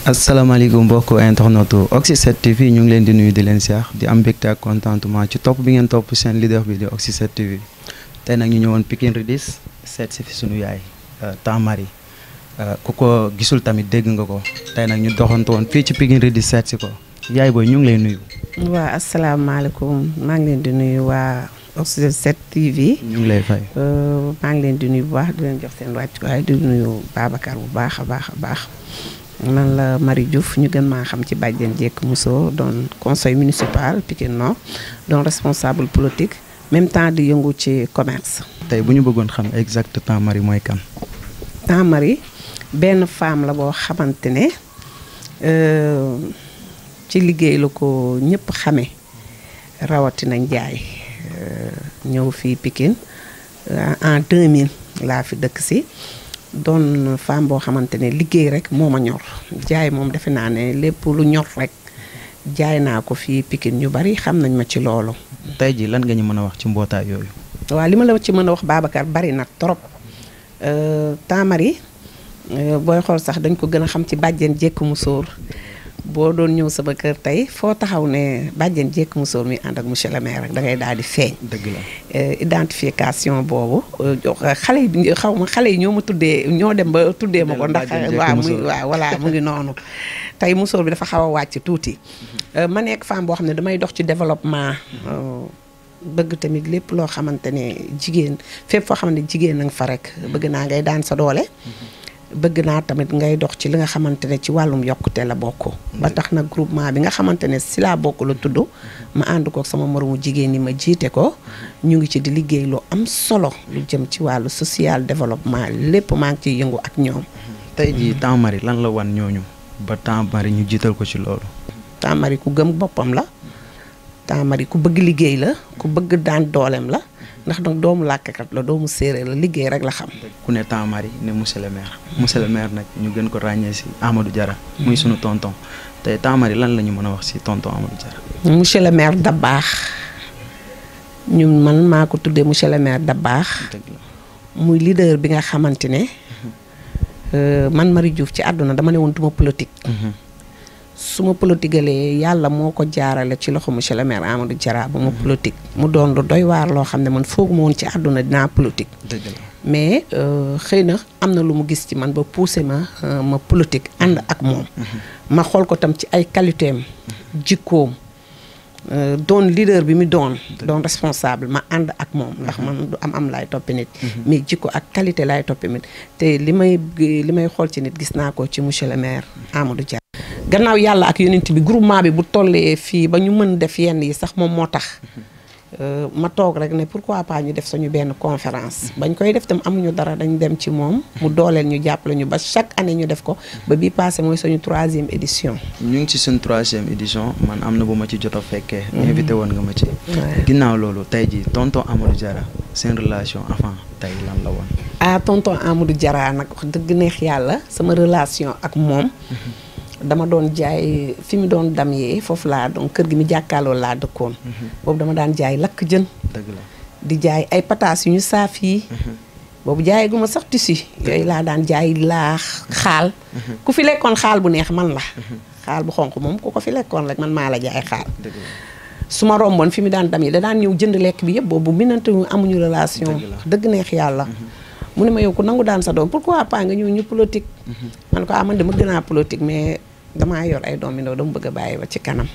asalaamaaleykum mbokk internetu Oxy 7 TV ñu ngi leen di nuyu di leen siyaar di am mbégte ak contentement ci topp bi ngeen topp seen leader bi di Oxy 7 TV tey nag ñu ñëwoon Pikine Ridis seet si fi sunu yaay Temps Marie ku ko gisul tamit dégg nga ko tey nag ñu doxantu woon fii ci Pikine Ridis seet si ko yaay booy ñu ngi lay nuyu. waa asalaamaaleykum maa ngi leen di nuyu waa Oxy 7 TV. ñu ngi lay fay. maa ngi leen di nuyu bu baax di leen jox seen wàccuwaay di nuyu Babacar bu baax a baax a baax. man la Marie Diouf ñu gën maa xam ci Badiane Diéck Mousso doon conseil municipal Pikine Nord doon responsable politique même temps di yëngu ci commerce. tey bu ñu bëggoon xam exact Temps Marie mooy kan. Temps Marie benn femme la boo xamante ne ci liggéey la ko ñëpp xamee rawatina njaay ñëw fii Pikine en 2000 laa fi dëkk si. doon femme boo xamante ne liggéey rek moo ma ñor jaay moom defe naa ne lépp lu ñor rek jaay naa ko fii Pikine ñu bari xam nañ ma ci loolu. tey jii lan nga ñu mën a wax ci mbootaay yooyu. waaw li ma la ci mën a wax Babacar bari na trop Temps Marie booy xool sax dañ ko gën a xam ci Badiane Diéck Mousso boo doon ñëw sama kër tey foo taxaw ne Badiane Diéck Mousso mi ànd ak monsieur le maire rek da ngay daal di feeñ. dëgg la identification boobu xale yi xaw ma xale yi ñoo ma tuddee ñoo dem ba tuddee ma ko ndax waaw voilà mu ngi noonu tey Mousso bi dafa xaw a wàcc tuuti ma nekk femme boo xam ne damay dox ci développement bëgg tamit lépp loo xamante ne jigéen fépp foo xam ne jigéen na nga fa rek bëgg naa ngay daan sa doole bëgg naa tamit ngay dox ci li nga xamante ne ci wàllum yokkute la bokk ba tax na groupement bi nga xamante ne si laa bokk la tudd ma ànd ko sama moromu jigéen ñi ma jiite ko ñu ngi ci di liggéey lu am solo lu jëm ci wàllu social développement lépp maa ngi ciy yëngu ak ñoom. tey jii Temps Marie lan la wan ñooñu ba Temps Marie ñu jiital ko ci loolu. Temps Marie ku gëm boppam la Temps Marie ku bëgg liggéey la ku bëgg daan dooleem la ndax nag doomu làkkat la doomu séeréer la liggéey rek la xam. ku ne Temps Marie ne monsieur le maire nag ñu gën ko ràññee si Amadou Diarra muy sunu tonton tey Temps Marie lan la ñu mën a wax si tonton Amadou Diarra. monsieur le maire Dabakh ñun man maa ko tuddee monsieur le maire Dabakh muy leader bi nga xamante ne man Marie Diouf ci àdduna dama ne woon duma politique. su ma politigalee yàlla moo ko jaarale ci loxo monsieur le maire Amadou Diarra ba ma politique mu doon lu doy waar loo xam ne man fooguma woon ci àdduna dinaa politique. mais xëy na am na lu mu gis ci man ba poussé ma ma politique ànd ak moom. ma xool ko tam ci ay qualité am jikkoom doon leader bi mu doon responsable ma ànd ak moom ndax man du am laay toppe nit mais jikko ak qualité laay toppe nit te li may xool ci nit gis naa ko ci monsieur le maire Amadou Diarra. gannaaw yàlla ak yonent bi groupement bi bu tollee fii ba ñu mën def yenn yi sax moom moo tax ma toog rek ne pourquoi pas ñu def suñu benn conférence bañ koy def tam amuñu dara dañ dem ci moom mu dooleel ñu jàppale ñu ba chaque année ñu def ko ba bii passé mooy suñu 3e édition. ñu ngi ci suñu 3e édition man am na bu ma ci jot a fekkee. invité woon nga ma ci. ginnaaw loolu tey jii tonton Amadou Diarra seen relation avant tey lan la woon. tonton Amadou Diarra nag wax dëgg neex yàlla sama relation ak moom. dama doon jaay fi mu doon damyee foofu laa doon kër gi mi jàkkaarloo laa dëkkoon. boobu dama daan jaay lakk jën. dëgg la di jaay ay pataas yu ñu saaf yi. boobu jaayee gu ma sax tissu yooyu laa daan jaay laax xaal. ku fi lekkoon xaal bu neex man la. xaal bu xonq moom ku ko fi lekkoon rek man maa la jaay xaal. su ma romboon fi mu daan damyee da daan ñëw jënd lekk bi yëpp boobu minante amuñu relation. dëgg neex yàlla. mu ne ma yow ku nangu daan sa doom pourquoi pas nga ñëw ñu politique. man ko man de ma gën a politique mais. damaa yor ay doom yu ndaw dama bëgg a bàyyi ba ci kanam.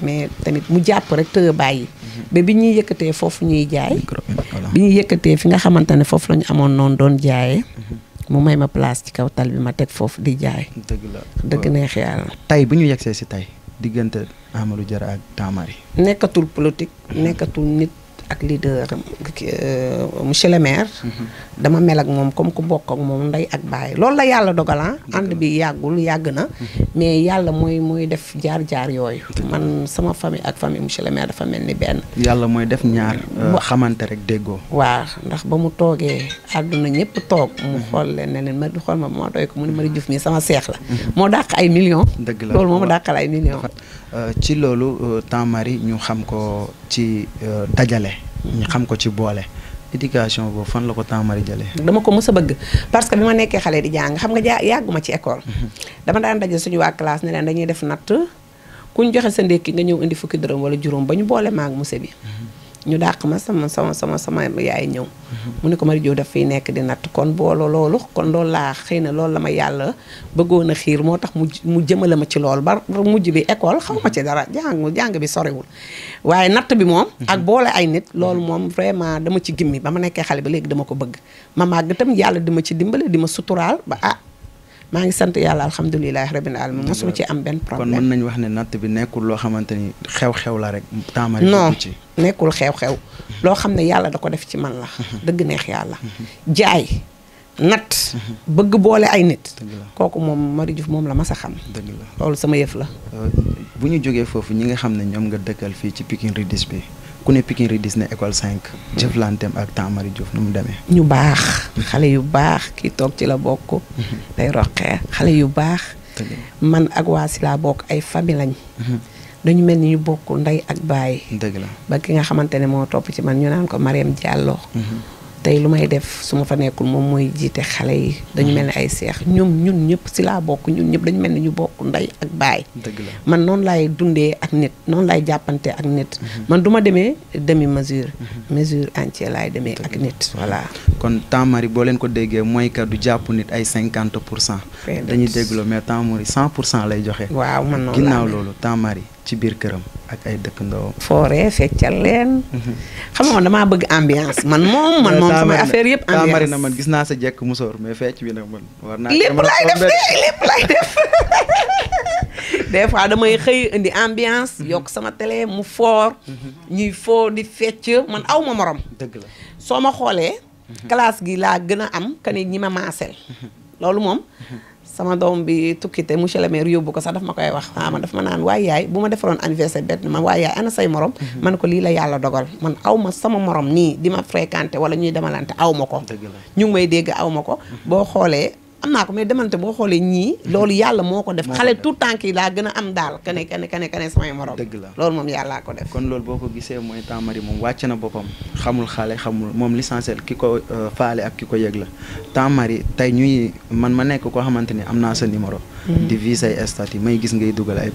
mais tamit mu jàpp rek te bàyyi. ba bi ñuy yëkkatee foofu ñuy jaay. bi ñuy yëkkatee fi nga xamante ne foofu la ñu amoon noonu doon jaayee. mu may ma place ci kaw tal bi ma teg foofu di jaay. dëgg la dëgg neex yàlla. tey bu ñu yegsee si tey diggante Amadou Diarra ak Tamary. nekkatul politique nekkatul nit ak leader monsieur le maire. dama mel ak moom comme ku bokk ak moom ndey ak baay loolu la yàlla dogal ànd bi yàgg na. mais yàlla mooy def jaar-jaar yooyu. man sama famille ak famille monsieur le maire dafa mel ni benn. yàlla mooy def ñaar xamante rek déggoo. waaw ndax ba mu toogee àdduna ñëpp toog. mu xool leen ne leen ma xool ma moo doy ko mu ne Marie Diouf mii sama seex la. moo dàq ay millions. dëgg la loolu moo ma dàqal ay millions. ci loolu Tamary ñu xam ko ci dajale. ñu xam ko ci boole. éducation boobu fan la ko Tamary jëlee. dama ko mës a bëgg parce que bi ma nekkee xale di jàng xam nga yàgguma ci école. dama daan daje suñu waa classe ne leen dañuy def natt ku ñu joxe sa ndékki nga ñëw indi fukki dërëm wala juróom ba ñu boole maag monsieur bi. ñu dàq ma sama yaay ñëw. mu ne ko Marie Diouf daf fiy nekk di natt kon loolu laa xëy na loolu la ma yàlla bëggoon a xiir moo tax mu jëmale ma ci loolu ba mujj bi école xaw ma ci dara jàng bi soriwul. waaye natt bi moom. ak boole ay nit loolu moom vraiment dama ci gimmi ba ma nekkee xale ba léegi dama ko bëgg. ma màgg itam yàlla di ma ci dimbale di ma suturaal ba maa ngi sant yàlla alhamdulilah rabbil alamin mosuma ci am benn problème. kon mën nañu wax ne natt bi nekkul loo xamante ni xew-xew la rek. Tamary non nekkul xew-xew. loo xam ne yàlla da ko def ci man la. dëgg neex yàlla. jaay natt. bëgg boole ay nit. kooku moom Marie Diouf moom la mas a xam. dëgg la loolu sama yëf la. bu ñu jógee foofu ñi nga xam ne ñoom nga dëkkal fii ci Pikine Ridis bi ku ne Pikine Ridis ne école 5 jëflanteem ak Tamary Diouf nu mu demee. ñu baax xale yu baax kii toog ci la bokk. day roqee xale yu baax. man ak waa si laa bokk ay famille lañ. dañu mel ni ñu bokk ndey ak baay. dëgg la ba ki nga xamante ne moo topp ci man ñu naan ko Mariam Diallo. tey lu may def su ma fa nekkul moom mooy jiite xale yi dañu mel ni ay seex ñun ñëpp si laa bokk ñun ñëpp dañu mel ni ñu bokk ndey ak baay. dëgg la man noonu laay dundee ak nit noonu laay jàppante ak nit. man du ma demee demi mesure. mesure entière laay demee ak nit voilà. kon Tamary boo leen ko déggee mooy que du jàpp nit ay 50%. dañuy déggloo mais Tamary 100% lay joxe. waaw man noonu ginnaaw loolu Tamary ci biir këram ak ay dëkkandoo. fooree feccal leen. xam nga man damaa bëgg ambiance man moom sama affaire yëpp ambiance. Tamary na man gis naa sa jekk musóor mais fecc bi nag man. war naa lépp laay def lépp laay def. des fois damay xëy indi ambiance. yokk sama télé mu foor. ñuy foo di fecc man aw ma morom. dëgg la soo ma xoolee. classe gi laa gën a am que ni ñi ma maasel. loolu moom. sama doom bi tukkite monsieur le maire yóbbu ko sax daf ma koy wax ma daf ma naan waaye yaay bu ma defaroon anniversaire bett man waaye yaay ana say morom. man ko lii la yàlla dogal man aw ma sama morom nii di ma fréquenté wala ñuy demalante aw ma ko. ñu ngi may dégg aw ma ko. boo xoolee am naa ko mais demante boo xoolee ñii. loolu yàlla moo ko def xale tout temps yi laa gën a am daal kane samay morom. dëgg la loolu moom yàllaa ko def. kon loolu boo ko gisee mooy Tamary moom wàcc na boppam xamul xale xamul moom l'essentiel ki ko faale ak ki ko yëg la Tamary tey ñuy man ma nekk koo xamante ni am naa sa numéro. di vie say statut may gis ngay dugal ay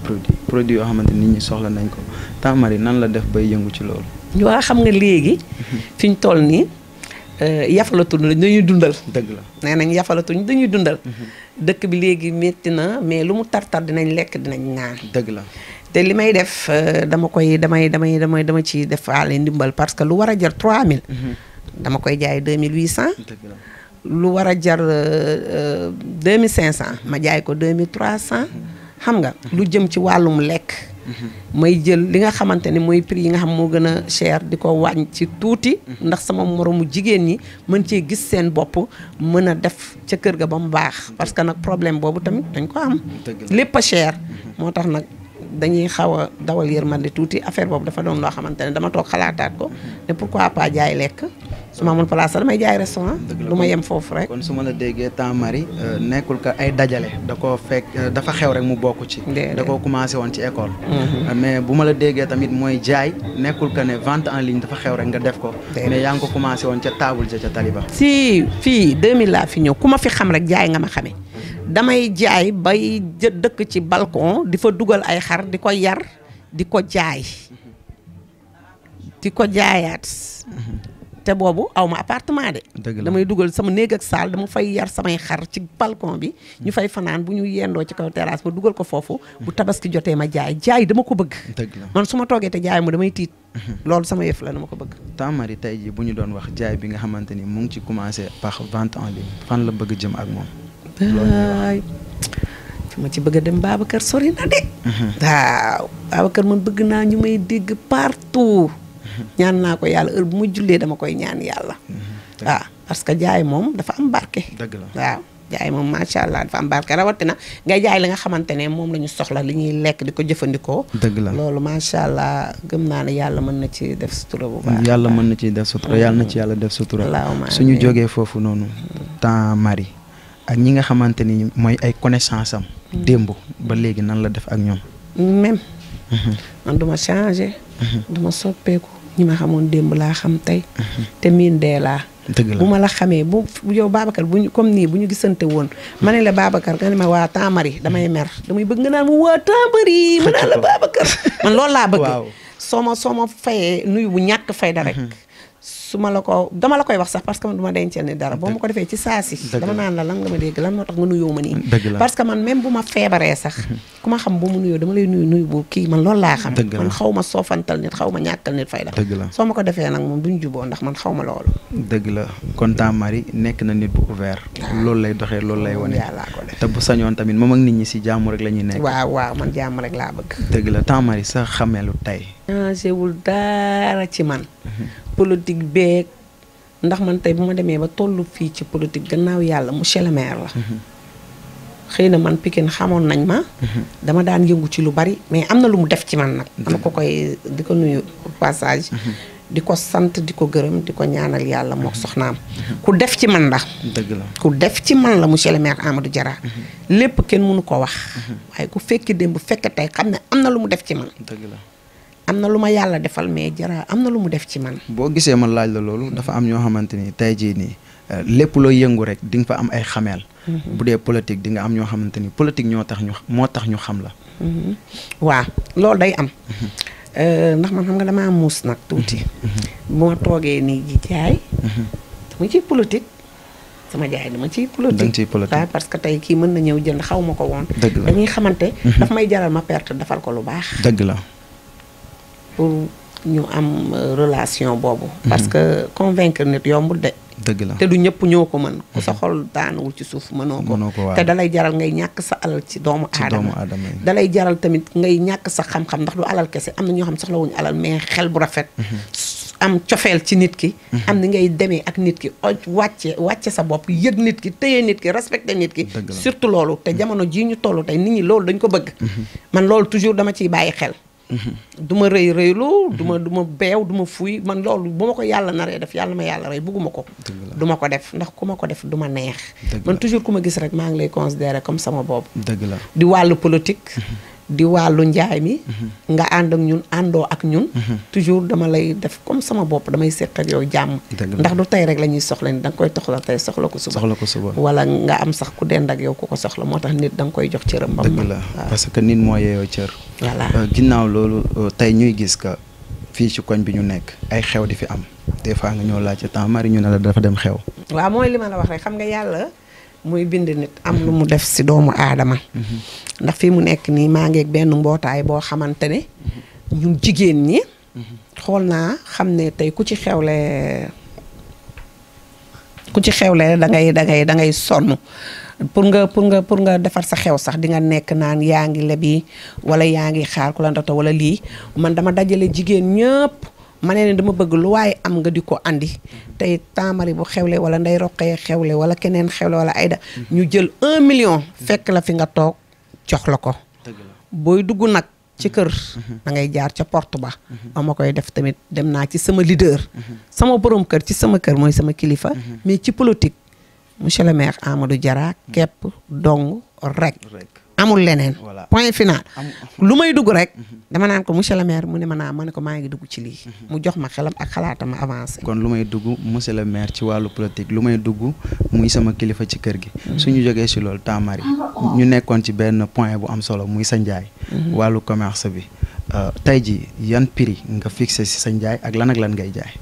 produits yoo xamante ni nit ñi soxla nañ ko Tamary nan la def bay yëngu ci loolu. waaw xam nga léegi. fi ñu toll nii. yafalatuñ dañuy dundal. dëgg la nee nañ yafalatuñ dañuy dundal. dëkk bi léegi métti na mais lu mu tartar dinañ lekk dinañ naan. dëgg la te li may def dama ci defaale ndimbal parce que lu war a jar 3000. dama koy jaay 2800. dëgg la lu war a jar 2500 ma jaay ko 2300. xam nga lu jëm ci wàllum lekk. may jël li nga xamante ni mooy prix yi nga xam moo gën a cher di ko wàññi ci tuuti. ndax sama moromu jigéen ñi mën cee gis seen bopp mën a def ca kër ga ba mu baax. parce que nag problème boobu tamit dañ ko am. lépp a cher. moo tax nag dañuy xaw a dawal yërmande tuuti affaire boobu dafa doon loo xamante ne dama toog xalaataat ko ne pourquoi pas jaay lekk. su ma amul place damay jaay restaurant. du ma yem foofu rek. kon su ma la déggee Tamary nekkul ka ay dajale da koo fekk dafa xew rek mu bokk ci. da koo commencé woon ci école. mais bu ma la déggee tamit mooy jaay nekkul ka ne vente en ligne dafa xew rek nga def ko. mais yaa ngi ko commencé woon ca table ja ca Taliba. si fii 2000 laa fi ñëw ku ma fi xam rek jaay nga ma xamee. damay jaay bay dëkk ci balcon di fa dugal ay xar di ko yar di ko jaay. di ko jaayaat. te boobu aw ma appartement de. dëgg la damay dugal sama néeg ak saal dama fay yar samay xar ci balcon bi. ñu fay fanaan bu ñu yendoo ci kaw terrasse ba dugal ko foofu. bu tabaski jotee ma jaay dama ko bëgg. dëgg la man su ma toogee te jaay ma damay tiit. loolu sama yëf la dama ko bëgg. Temps Marie tey jii bu ñu doon wax jaay bi nga xamante ni mu ngi ci commencé par vente en ligne fan la bëgg jëm ak moom. waay fi ma ci bëgg a dem Babacar sori na de. waaw Babacar man bëgg naa ñu may dégg partout. ñaan naa ko yàlla heure bu ma jullee dama koy ñaan yàlla. waaw parce que jaay moom dafa am barke. dëgg la waaw jaay moom macha allah dafa am barke rawatina ngay jaay li nga xamante ne moom la ñu soxla li ñuy lekk di ko jëfandikoo. dëgg la loolu macha allah gëm naa ne yàlla mën na ci def sutura bu baax. yàlla mën na ci def sutura yàlla na ci yàlla def sutura. suñu jógee foofu noonu. Temps Marie ak ñi nga xamante ni mooy ay connaissance am. démb ba léegi nan la def ak ñoom. même. man duma changé. duma soppeeku. ñi ma xamoon démb laa xam tey. te miin dee laa. dëgg la bu ma la xamee bu yow Babacar bu ñu comme nii bu ñu gisante woon ma ne la Babacar nga ne ma waa Temps Marie damay mer damay bëgg nga naan mu waa Temps Marie ma naan la Babacar man loolu laa bëgg. waaw soo ma fayee nuyu bu ñàkk fayda rek. su ma la ko dama la koy wax sax parce que man du ma dencal ni dara boo ma ko defee ci saa si dama naan la lan nga ma dégg lan moo tax nga nuyoo ma nii parce que man même bu ma feebaree sax ku ma xam bu mu nuyoo dama lay nuyu bu kii man loolu laa xam man xaw ma soofantal nit xaw ma ñàkkal nit fayda soo ma ko defee nag moom duñ juboo ndax man xaw ma loolu dëgg la kon Temps Marie nekk na nit bu ouvert loolu lay doxee loolu lay wane yàllaa ko def te bu sañoon tamit moom ak nit ñi si jàmm rek la ñuy nekk waaw man jàmm rek laa bëgg dëgg la Temps Marie sa xameelu tey changé wul dara ci man politique beeg ndax man tey bu ma demee ba tollu fii ci politique gannaaw yàlla monsieur le maire la xëy na man Pikine xamoon nañ ma dama daan yëngu ci lu bari mais am na lu mu def ci man nag dama ko koy di ko nuyu passage di ko sant di ko gërëm di ko ñaanal yàlla moo soxnaam ku def ci man la dëgg la ku def ci man la monsieur le maire Amadou Diarra lépp kenn mënu ko wax waaye ku fekki démb bu fekk tey xam ne am na lu mu def ci man dëgg la am na lu ma yàlla defal mais Diarra am na lu mu def ci man boo gisee ma laaj la loolu dafa am ñoo xamante ni tey jii nii lépp loo yëngu rek di nga fa am ay xameel bu dee politique di nga am ñoo xamante ni politique moo tax ñu xam la waaw loolu day am ndax man xam nga damaa muus nag tuuti bu ma toogee nii ji jaay dama ciy politique sama jaay dama ciy politique waaw parce que tey kii mën na ñëw jënd xaw ma ko woon dañuy xamante daf may jaral ma perte defal ko lu baax dëgg la pour ñu am relation boobu parce que convaincre nit yombul de dëgg la te du ñëpp ñoo ko mën ku sa xol daanuwul ci suuf mënoo ko te dalay jaral ngay ñàkk sa alal ci doomu aadama dalay jaral tamit ngay ñàkk sa xam-xam ndax du alal kese am na ñoo xam soxlawuñu alal mais xel bu rafet am cofeel ci nit ki am ni ngay demee ak nit ki wàcce sa bopp yëg nit ki téye nit ki respecté nit ki surtout loolu te jamono jii ñu toll tey nit ñi loolu dañ ko bëgg man loolu toujours dama ciy bàyyi xel du ma rëy rëylu du ma beew du ma fuy man loolu bu ma ko yàlla naree def yàlla ma yàlla rey bugguma ko du ma ko def ndax ku ma ko def du ma neex man toujours ku ma gis rek maa ngi lay considérer comme sama bopp dëgg la di wàllu politique di wàllu njaay mi nga ànd ak ñun àndoo ak ñun toujours dama lay def comme sama bopp damay seq ak yow jàmm ndax du tey rek la ñuy soxla ni da nga koy toxla tey soxla ko suba wala nga am sax ku dend ak yow ku ko soxla moo tax nit da nga koy jox cëram ba dëgg la parce que nit moo yeeyoo cër voilà ginnaaw loolu tey ñuy gis que fii ci koñ bi ñu nekk ay xew di fi am des fois nga ñëw laaj ci Temps Marie ñu ne la dafa dem xew waaw mooy li ma la wax rek xam nga yàlla muy bind nit am lu mu def si doomu aadama ndax fii mu nekk nii maa ngi ak benn mbootaay boo xamante ne ñun jigéen ñi xool naa xam ne tey ku ci xewle da ngay sonn pour nga defar sa xew sax di nga nekk naan yaa ngi lebi wala yaa ngi xaar ku la ndata wala lii man dama dajale jigéen ñëpp ma ne dama bëgg lu waaye am nga di ko andi tey Temps Marie bu xewle wala Ndeye Roqee xewle wala keneen xewle wala Aïda ñu jël 1 million fekk la fi nga toog jox la ko booy dugg nag ci kër da ngay jaar ca porte ba ma koy def tamit dem naa ci sama leader sama borom kër ci sama kër mooy sama kilifa mais ci politique monsieur le maire Amadou Diarra képp dong rek amul leneen point final lu may dugg rek dama naan ko monsieur le maire mu ne ma ne ko maa ngi dugg ci lii mu jox ma xelam ak xalaatam avancé kon lu may dugg monsieur le maire ci wàllu politique lu may dugg muy sama kilifa ci kër gi suñu jógee si loolu Temps Marie ñu nekkoon ci benn point bu am solo muy sa njaay wàllu commerce bi tey ji yan prix nga fixé si sa njaay ak lan ngay jaay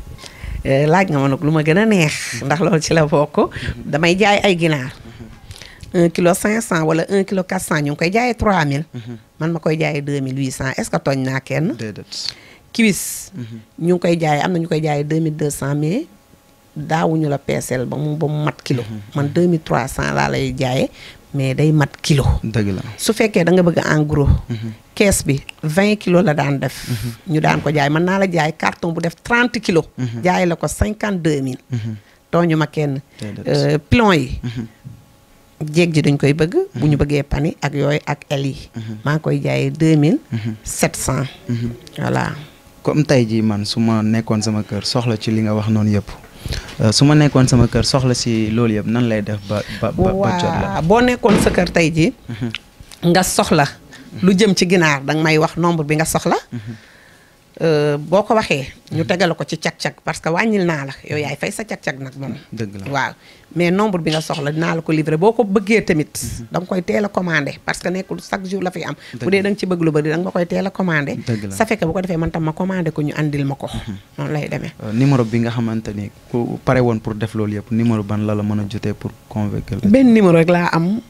laaj nga ma nag lu ma gën a neex ndax loolu ci la bokk damay jaay ay ginaar 1 kilo 500 wala 1 kilo 400 ñu ngi koy jaayee 3000 man ma koy jaayee 2800 est-ce que tooñ naa kenn kiwis ñu ngi koy jaayee am na ñu koy jaayee 2200 mais daawuñu la peeseel ba mu mat kilo man 2300 laa lay jaayee mais day mat kilo. dëgg la su fekkee da nga bëgg en gros. kees bi 20 kilos la daan def. ñu daan ko jaay mën naa la jaay carton bu def 30 kilos. jaay la ko 52000. tooñu ma kenn. pilon yi. jéeg ji dañ koy bëgg. bu ñu bëggee pani ak yooyu ak el yi. maa ngi koy jaayee 2700. voilà. comme tey jii man su ma nekkoon sama kër soxla ci li nga wax noonu yëpp. su ma nekkoon sama kër soxla si loolu yëpp nan lay def ba jot la. boo nekkoon sa kër tey jii. nga soxla. lu jëm ci ginaar danga may wax nombre bi nga soxla. boo ko waxee. ñu tegal ko ci cag-cag parce que wàññil naa la yow yaay fay sa cag-cag nag moom. dëgg la waaw mais nombre bi nga soxla dinaa la ko livrer boo ko bëggee tamit. da nga koy teel a commandé parce que nekkul chaque jour la fi am. bu dee da nga ci bëgg lu bëri da nga ma koy teel a commandé. sa fekke bu ko defee man tam ma commandé ko ñu andil ma ko. noonu lay demee. numéro bi nga xamante ni ku pare woon pour def loolu yëpp numéro ban la mën a jotee pour convaincre. benn numéro rek laa am.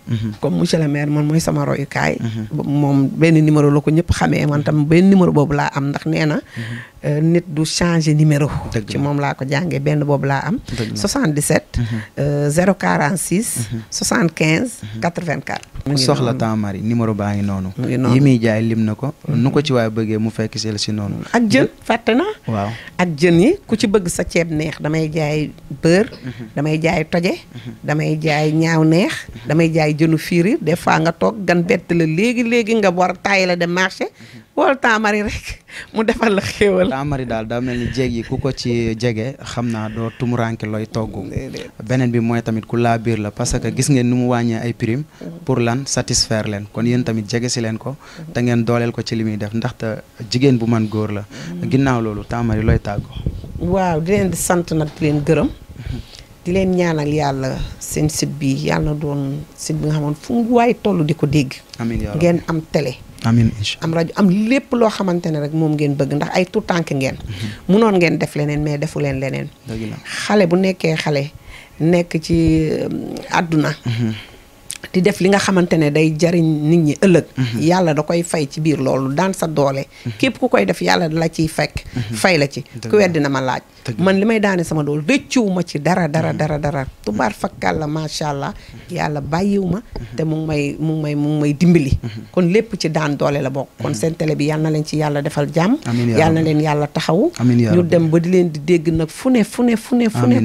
comme monsieur le maire man mooy sama royukaay. moom benn numéro la ko ñëpp xamee man tam benn numéro boobu laa am ndax nee na. nit du changer numéro. ci moom laa ko jàngee benn boobu laa am. 77. 046. 75. 84. ku soxla Temps Marie numéro baa ngi noonu. yi muy jaay lim na ko. nu ko ci waaye bëggee mu fekk si noonu. ak jën fàtte na. waaw ak jën yi ku ci bëgg sa ceeb neex damay jaay beurre. damay jaay toje. damay jaay ñaaw neex. damay jaay jënu firir des fois nga toog gan bett la léegi nga war taay la dem marché. wool Temps Marie rek mu defal la xéewal. Temps Marie daal daa mel ni jéeg yi ku ko ci jege xam naa doo tumuranke looy togg. beneen bi mooy tamit ku laa biir la parce que gis ngeen ni mu wàññee ay prime pour lan satisfaire leen kon yéen tamit jege si leen ko te ngeen dooleel ko ci li muy def ndaxte jigéen bu man góor la. ginnaaw loolu Temps Marie looy tàggoo. waaw di leen di sant nag di leen gërëm. di leen ñaanal yàlla seen site bi yàlla na doon site bi nga xamoon fu mu waay toll di ko dégg. amiin yaa ngeen am télé. amiin incha am rajo am lépp loo xamante ne rek moom ngeen bëgg ndax ay tout tànk ngeen. munoon ngeen def leneen mais defu leen leneen. xale bu nekkee xale nekk ci àdduna. di def li nga xamante ne day jariñ nit ñi ëllëg. yàlla da koy fay ci biir loolu daan sa doole. képp ku koy def yàlla da la ciy fekk. fay la ci ku weddi na ma laaj. man li may daane sama doole rëccuwu ma ci dara. tubaar fakkal la macha allah yàlla bàyyiwu ma. te mu ngi may dimbali. kon lépp ci daan doole la bokk. kon seen télé bi yal na leen ci yàlla defal jàmm. yal na leen yàlla taxawu. ñu dem ba di leen di dégg nag fu ne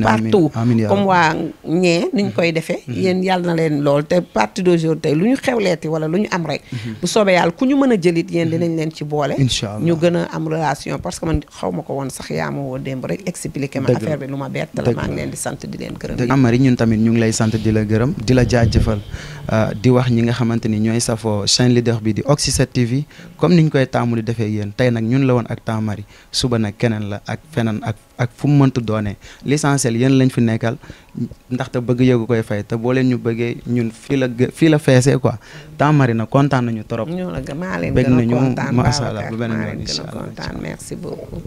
partout. comme waa ñee niñ koy defee. yéen yal na leen lool te partie d'aujourd'hui tey lu ñu xewleeti wala lu ñu am rek. bu soobee yàlla ku ñu mën a jëlit yéen dinañ leen ci boole. ñu gën a am relation parce que man xaw ma ko woon sax yaa ma woo démb rek expliqué ma affaire bi lu ma bett la maa ngi leen di sant di leen gërëm. Temps Marie ñun tamit ñu ngi lay sant di la gërëm di la jaajëfal di wax ñi nga xamante ni ñooy safoo chaîne leader bi di Oxy 7 TV comme niñ koy taamu di defee yéen tey nag ñun la woon ak Temps Marie suba nag keneen la ak feneen ak fu mu mëntu doonee l'essentiel yéen lañ fi nekkal ndaxte bëgg yëgu koy fay te boo leen ñu bëggee ñun fii la feesee quoi Temps Marie nag kontaan nañu trop. ñoo la maa leen gën a kontaan macha allah bu beneen yoon incha allah merci beaucoup.